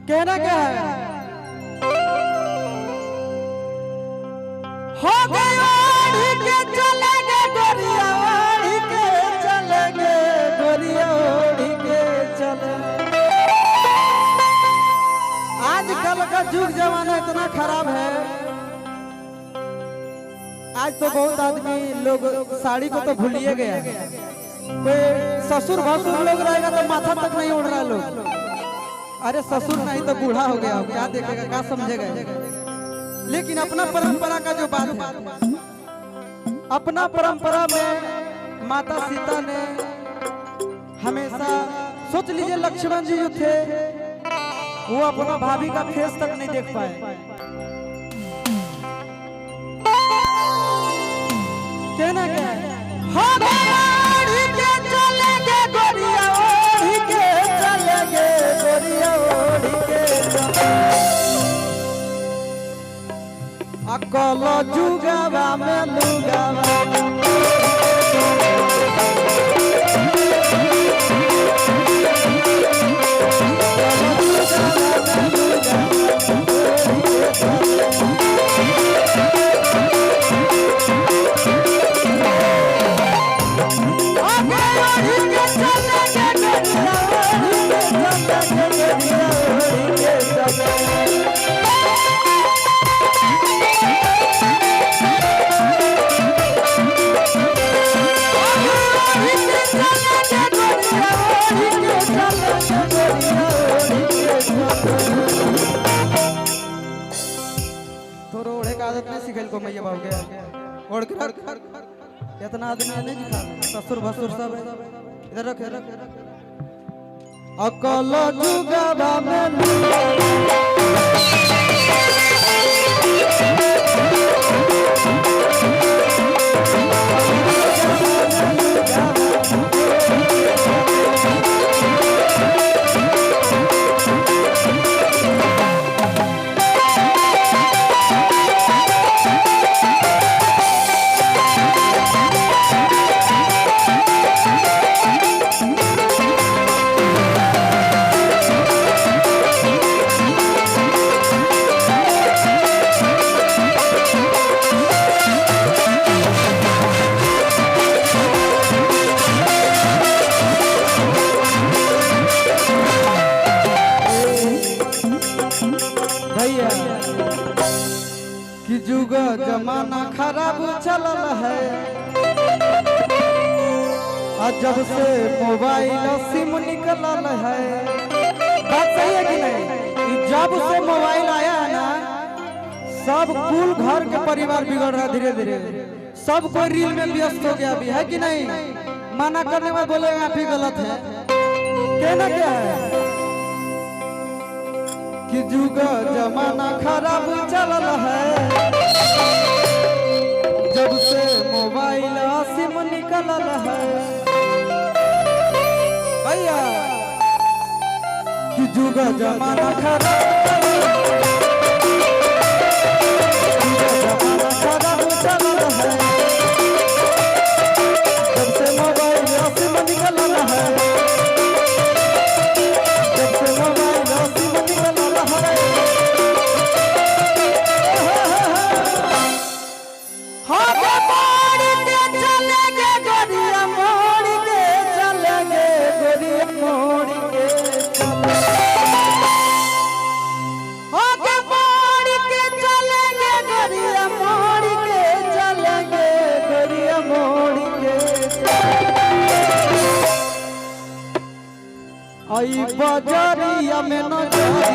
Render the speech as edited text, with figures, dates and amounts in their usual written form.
कहना क्या है? हो गए ओढ़ी के चले गए गोरिया, ओढ़ी के चले गए गोरिया, ओढ़ी के चले। आजकल का युग जमाना इतना खराब है। आज तो बहुत आदमी लोग साड़ी को तो भूलिए गया। कोई ससुर भसुर लोग रहेगा तो माथा तक नहीं उड़ रहा लोग। अरे ससुर नहीं तो बूढ़ा हो गया, क्या देखेगा, क्या समझेगा। लेकिन अपना परंपरा का जो बात है, अपना परंपरा में माता सीता ने हमेशा, सोच लीजिए लक्ष्मण जी जो थे वो अपना भाभी का फेस तक नहीं देख पाए। कहना क्या है? हो गए ओढ़ी के चले गए गोरिया, ओढ़ी के चले गए गोरिया, ओढ़ी के चले। अकल जुगावा में लुगावा, थोड़ा ओढ़े का आदत नहीं सिखल को मैया बाबू के, ओढ़ के रख। इतना आदमी नहीं दिखा, ससुर भसुर सब है, इधर रख। अकल जुगावा में भैया कि जुग जमाना खराब चलल है। और जब से मोबाइल सिम निकलल है, बात सही है कि नहीं? जब से मोबाइल आया है ना, सब कुल घर के परिवार बिगड़ रहा है धीरे धीरे। सब कोई रील में व्यस्त हो गया अभी, है कि नहीं? मना करने में बोलेगा आप ही गलत है। कहना क्या है कि जुग जमाना खराब चलल है, जब से मोबाइल सिम निकलल है। भैया कि जुग जमाना खराब, जमाना खराब चलल है, जब से मोबाइल सिम निकलल है, जब से मोबाइल सिम निकलल है। हो गए मोड़ के चले गए गोरिया, मोड़ के चले गए गोरिया, मोड़ के चले। हो गए मोड़ के चले गए गोरिया, मोड़ के चले गए गोरिया, मोड़ के चले। आई बजरिया में नजरिया,